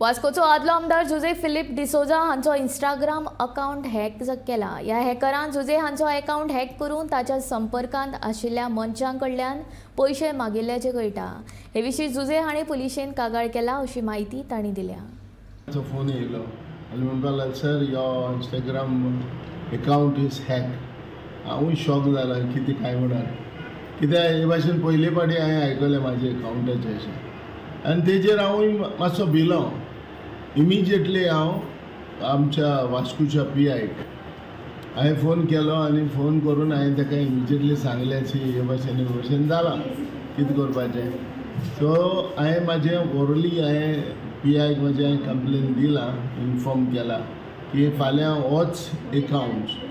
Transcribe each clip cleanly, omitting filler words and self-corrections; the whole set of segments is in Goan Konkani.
वास्कोचो आदलो आमदार जुझे फिलीप डिसोजा हांचो इंस्टाग्राम अकाउंट हॅक केला। ह्या हॅकरान जुझे हांचो अकाउंट हॅक करून ताच्या संपर्कांत आशिल्ल्या मनशां कडल्यान पयशे मागिल्ल्याचें कळटा। हे विशीं जुझे हांणी पुलिशेन कागाळ केला अशी म्हायती तांणी दिल्या। फोन येयलो आनी म्हणपाक लागलो, sir your Instagram account is hack. हांवूय शॉक जाला कितें काय म्हणून, कित्याक हे भाशेन पयले फावटी हांवें आयकलें म्हाजे अकाउंटाचें अशें, आनी तेजेर हांवूय मातसो भिलो। इमिजिएटली हांव आमच्या वास्कोच्या पी आयक हांवें फोन केलो आनी फोन करून हांवें ताका इमिजिएटली सांगलें की हे भाशेन हे भाशेन जालां, कितें करपाचें। सो हांवें म्हाजें ओरली हांवें पी आयक म्हाजें हांवें कंप्लेन दिलां, इनफॉर्म केलां की फाल्यां होच एकाउंट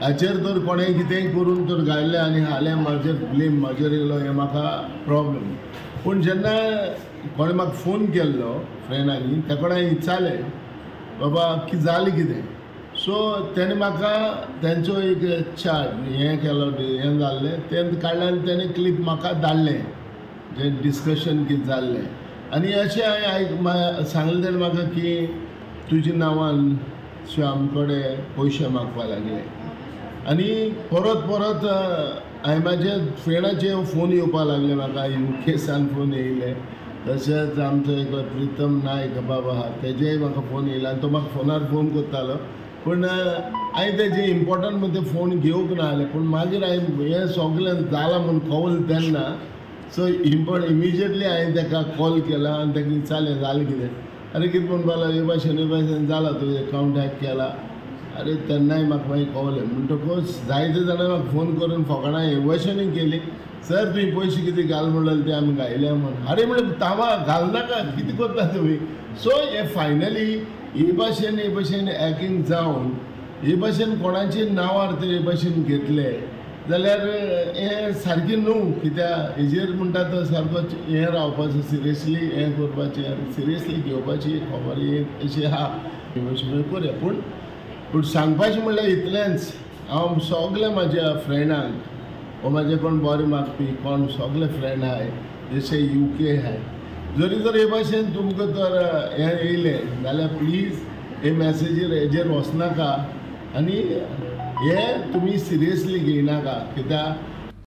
हाचेर तर कोणें कितेंय करून तर घायलें आनी हालें म्हाजेर ब्लेम म्हाजेर येयलो, हें म्हाका प्रॉब्लम। पूण जेन्ना कोणें म्हाका फोन केल्लो फ्रेंडांनी, त्या कडेन हांवें विचारलें बाबा की जालें कितें। सो तेणें म्हाका तेंचो एक चार्ट हें केलो, हें जाल्लें तें काडलें आनी तेणें क्लिप म्हाका धाडलें, जें डिस्कशन कितें जाल्लें। आनी अशें हांवें सांगलें तेणें म्हाका की तुज्या नांवान श्याम कडेन पयशे मागपाक लागले आनी परत परत हांवें म्हाज्या फ्रेंडाचे फोन येवपाक लागले म्हाका, युकेसान फोन येयले, तशेंच आमचो एक प्रितम नायक बाबा आहा तेजेय म्हाका फोन येयले आनी तो म्हाका फोनार फोन करतालो, पूण हांवें तेजे इम्पोर्टंट म्हण ते फोन घेवंक ना जालें। पूण मागीर हांवें हें सगळें जालां म्हूण कळ्ळें तेन्ना, सो इम्पोर्ट इमिजिएटली हांवें ताका कॉल केला आनी ताका विचारलें जालें कितें, आरे कितें म्हणपाक लागलो हे भाशेन हे भाशेन जालां, तुवें एकावंट हॅक केला। अरे तेन्नाय म्हाका मागीर कळ्ळें। म्हणटकूच जायते जाणां म्हाका फोन करून फकाणां हे भाशेनूय केली, सर तुवें पयशे कितें घाल म्हणलें ते आमी घायल्या म्हूण। अरे म्हणलें तावा घालनाका, कितें करता तुमी। सो हे फायनली हे भाशेन हे भाशेन हॅकिंग जावन हे भाशेन कोणाचे नांवार ते हे भाशेन घेतले जाल्यार हें सारकें न्हू, कित्याक हेजेर म्हणटा तो सारको हें रावपाचो, सिरियसली हें करपाचें, सिरियसली घेवपाची खबर ही अशी आहा, हे भाशेन करुया। पूण पूण सांगपाचें म्हणल्यार इतलेंच, हांव सगळे म्हाज्या फ्रेंडांक वो म्हाजे कोण बरें मागपी कोण सगळे फ्रेंड आहाय जशे युके आहाय, जरी तर हे भाशेन तुमकां तर हें येयलें जाल्यार प्लीज हे मॅसेजीर हेजेर वचनाका आनी हे तुमी सिरियसली घेयनाका, कित्याक